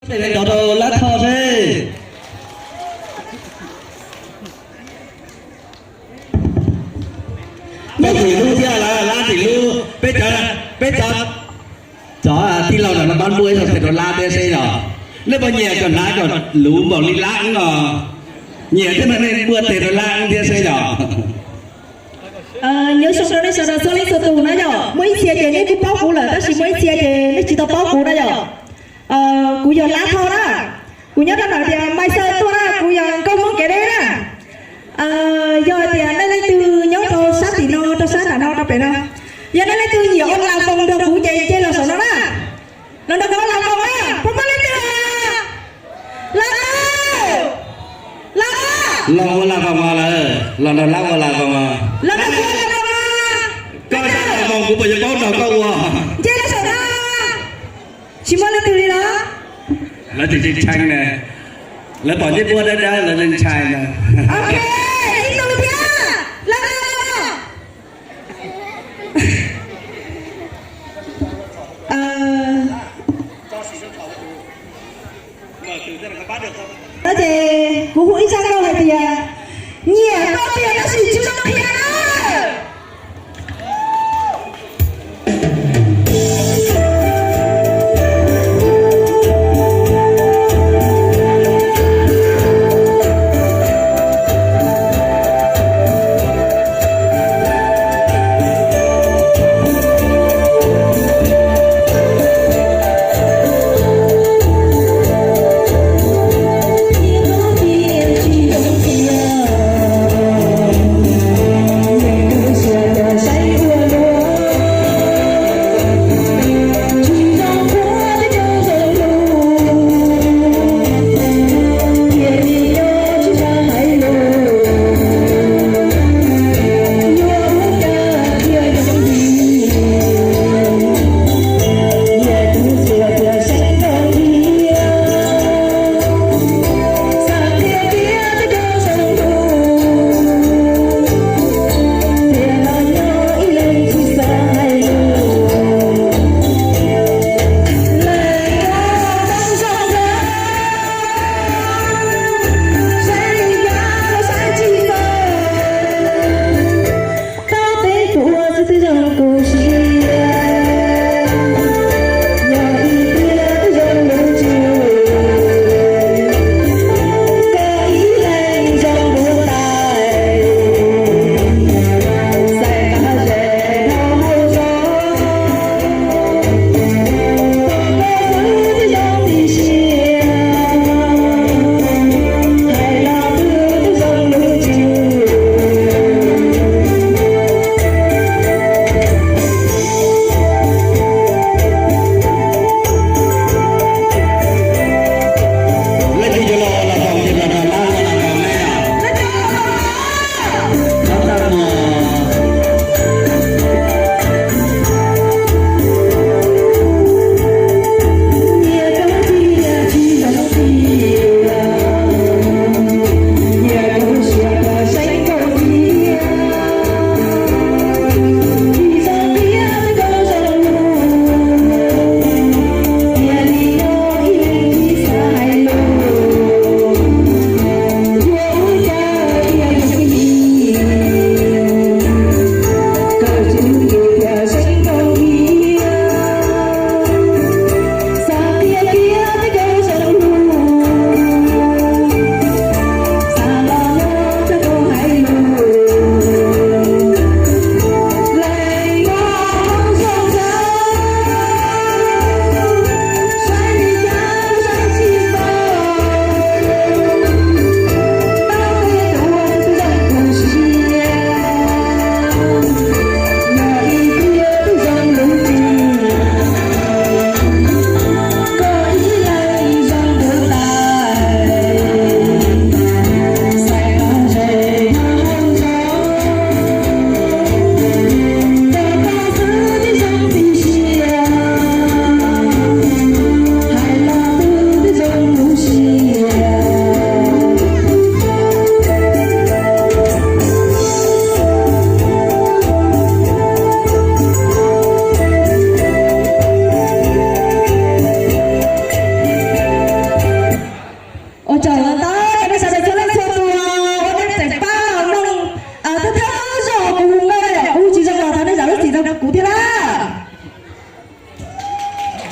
Tej rau Lab Thoj seb. Muaj tim lub thiab lawm, Lab tim lub. Peb cov, peb cov, cov tij laug no pab muaj ib teg rau Lab thiab seb yog. Nej puas nyiam kom hnav kom luv npaum li Lab os? Nyiam thiab mas nej muaj teg rau Lab thiab seb yog. Nyob zoo rau nej sawv daws txhua leej txhua tus na yom. Muaj ib txhia ces nej kuj paub kuv lawm tab sis muaj ib txhia ces nej tsis tau paub kuv na yom. Kuv yog Lab Thoj na. Kuv nyob rau ntawm tias Maiv Xawj tuaj na, kuv yog nkauj Hmoob kev deb na. Yog tias nej leej twg nyob rau sab tim no, rau sab nram no, rau pem no, yog nej leej twg nyiam ua las voos nrog kuv ces nce los saum no na. Los nrog kuv ua las voos na, puas muaj leej twg? Los, los, los ua las voos os lawm, los nrog Lab ua las voos os. Los nrog kuv ua las voos os. Koj cov las voos kuv puas yuav paub nrog koj ua? Nce los saum no. Tsis muaj leej twg li los? Lawv tsis ntshai ne. Lawv pom ncej muag dawb dawb lawv ntshai na. Ok, ib tug thiab. Los, los, los. Ces kuv hu ib zaj nkauj hais tias nyiam koj tiag tab sis tsis tau qhia na.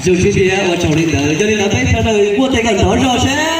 Tus sib ntiag ua tsaug li ntawd, yog li ntawd peb sawv daws muab tes kom nrov zog seb.